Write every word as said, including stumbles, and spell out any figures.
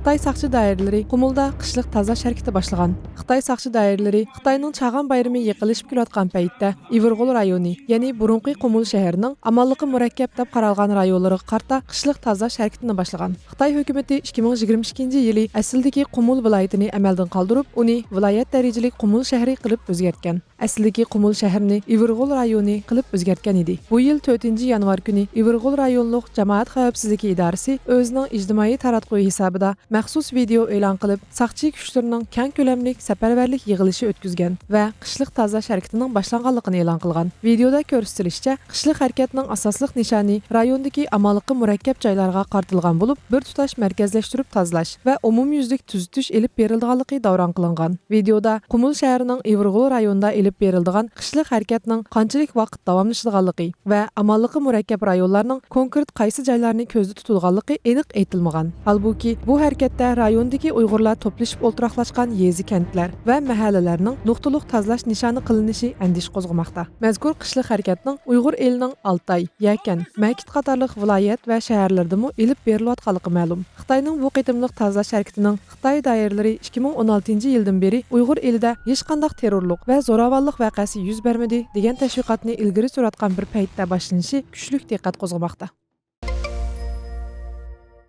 خىتاي ساقچى دائىرىلىرى قۇمۇلدا قىشلىق تازىلاش ھەرىكىتى باشلىغان. خىتاي ساقچى دائىرىلىرى خىتاينىڭ چاغان بايرىمى يېقىنلىشىپ كېلىۋاتقان پەيتتە ئىۋىرغول رايونى، يەنى بۇرۇنقى قۇمۇل شەھىرىنىڭ ئامانلىقى مۇرەككەپ دەپ قارالغان رايونلىرىغا قارىتا قىشلىق تازىلاش ھەرىكىتىنى باشلىغان. خىتاي ھۆكۈمىتى ئىككى مىڭ يىگىرمە ئىككىنچى يىلى ئەسلىدىكى قۇمۇل ۋىلايىتىنى ئەمەلدىن قالدۇرۇپ، ئۇنى ۋىلايەت دەرىجىلىك قۇمۇل شەھىرى قىلىپ ئۆزگەرتكەن. ئەسلىدىكى قۇمۇل شەھىرىنى ئىۋىرغول رايونى قىلىپ ئۆزگەرتكەن ئىدى. بۇ يىل تۆتىنچى يانۋار كۈنى ئىۋىرغول رايونلۇق جامائەت خەۋپسىزلىكى ئىدارىسى ئۆزىنىڭ ئىجتىمائىي تاراتقۇ ھېسابىدا مەخسۇس ۋىدېئو ئېلان قىلىپ، ساقچى كۈچلىرىنىڭ كەڭ كۆلەملىك سەپەرۋەرلىك يىغىلىشى ئۆتكۈزگەن ۋە قىشلىق تازىلاش ھەرىكىتىنىڭ باشلانغانلىقىنى ئېلان قىلغان. ۋىدېئودا كۆرسىتىلىشىچە، قىشلىق ھەرىكەتنىڭ ئاساسلىق نىشانى رايوندىكى ئامانلىقى مۇرەككەپ جايلارغا قارىتىلغان بولۇپ، بىر تۇتاش مەركەزلەشتۈرۈپ تازىلاش ۋە ئومۇميۈزلۈك تۈزىتىش ئېلىپ بېرىلىدىغانلىقى داۋراڭ قىلىنغان. ۋىدېئودا قۇمۇل شەھىرىنىڭ ئىۋىرغول رايونىدا ئېلىپ بېرىلىدىغان قىشلىق ھەرىكەتنىڭ قانچىلىك ۋاقىت داۋاملىشىدىغانلىقى ۋە ئامانلىقى مۇرەككەپ رايونلارنىڭ كونكرېت قايسى جايلارنى كۆزدە تۇتىدىغانلىقى ئېنىق ئېيتىلمىغان. ھالبۇكى، بۇ ھەرىكەتتە رايوندىكى ئۇيغۇرلار توپلىشىپ ئولتۇراقلاشقان يېزا، كەنتلەر ۋە مەھەللىلەرنىڭ نۇقتىلىق تازىلاش نىشانى قىلىنىشى ئەندىشە قوزغىماقتا. مەزكۇر قىشلىق ھەرىكەتنىڭ ئۇيغۇر ئېلىنىڭ ئالتاي، يەكەن، مەكىت قاتارلىق ۋىلايەت ۋە شەھەرلىرىدىمۇ ئېلىپ بېرىلىۋاتقانلىقى مەلۇم. خىتاينىڭ بۇ قېتىملىق تازىلاش ھەرىكىتىنىڭ خىتاي دائىرىلىرى ئىككى مىڭ ئون ئالتىنچى يىلدىن بېرى ئۇيغۇر ئېلىدە ھېچقانداق تېررورلۇق ۋە زوراۋانلىق ۋەقەسى يۈز بەرمىدى دېگەن تەشۋىقاتنى ئىلگىرى سۈرۈۋاتقان بىر پەيتتە باشلىنىشى كۈچلۈك دىققەت قوزغىماقتا.